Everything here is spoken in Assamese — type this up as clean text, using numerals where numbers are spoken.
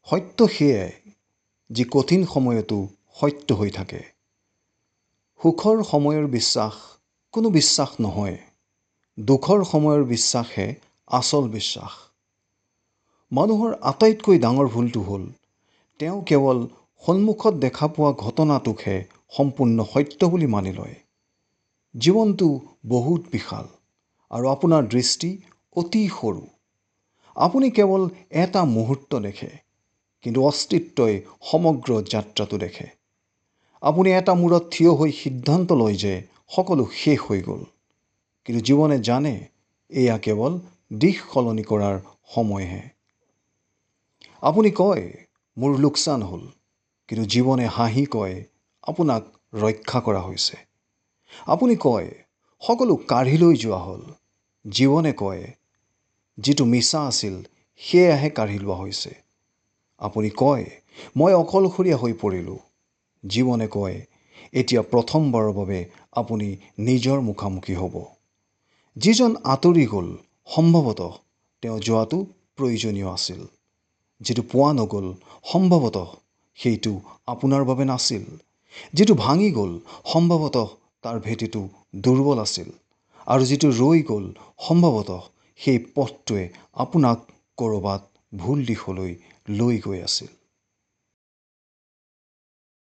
সত্য সেয়াই যি কঠিন সময়তো সত্য হৈ থাকে। সুখৰ সময়ৰ বিশ্বাস কোনো বিশ্বাস নহয়, দুখৰ সময়ৰ বিশ্বাসহে আচল বিশ্বাস। মানুহৰ আটাইতকৈ ডাঙৰ ভুলটো হ'ল তেওঁ কেৱল সন্মুখত দেখা পোৱা ঘটনাটোকহে সম্পূৰ্ণ সত্য বুলি মানি লয়। জীৱনটো বহুত বিশাল আৰু আপোনাৰ দৃষ্টি অতি সৰু। আপুনি কেৱল এটা মুহূৰ্ত দেখে, কিন্তু অস্তিত্বই সমগ্ৰ যাত্ৰাটো দেখে। আপুনি এটা মূৰত থিয় হৈ সিদ্ধান্ত লয় যে সকলো শেষ হৈ গ'ল, কিন্তু জীৱনে জানে এয়া কেৱল দিশ সলনি কৰাৰ সময়হে। আপুনি কয়, মোৰ লোকচান হ'ল, কিন্তু জীৱনে হাঁহি কয়, আপোনাক ৰক্ষা কৰা হৈছে। আপুনি কয়, সকলো কাঢ়ি লৈ যোৱা হ'ল। জীৱনে কয়, যিটো মিছা আছিল সেয়াহে কাঢ়ি লোৱা হৈছে। আপুনি কয়, মই অকলশৰীয়া হৈ পৰিলোঁ। জীৱনে কয়, এতিয়া প্ৰথমবাৰৰ বাবে আপুনি নিজৰ মুখামুখি হ'ব। যিজন আঁতৰি গ'ল, সম্ভৱতঃ তেওঁ যোৱাটো প্ৰয়োজনীয় আছিল। যিটো পোৱা নগ'ল, সম্ভৱতঃ সেইটো আপোনাৰ বাবে নাছিল। যিটো ভাঙি গ'ল, সম্ভৱতঃ তাৰ ভেটিটো দুৰ্বল আছিল। আৰু যিটো ৰৈ গ'ল, সম্ভৱতঃ সেই পথটোৱে আপোনাক ক'ৰবাত ভুল দিশলৈ লৈ গৈ আছিল।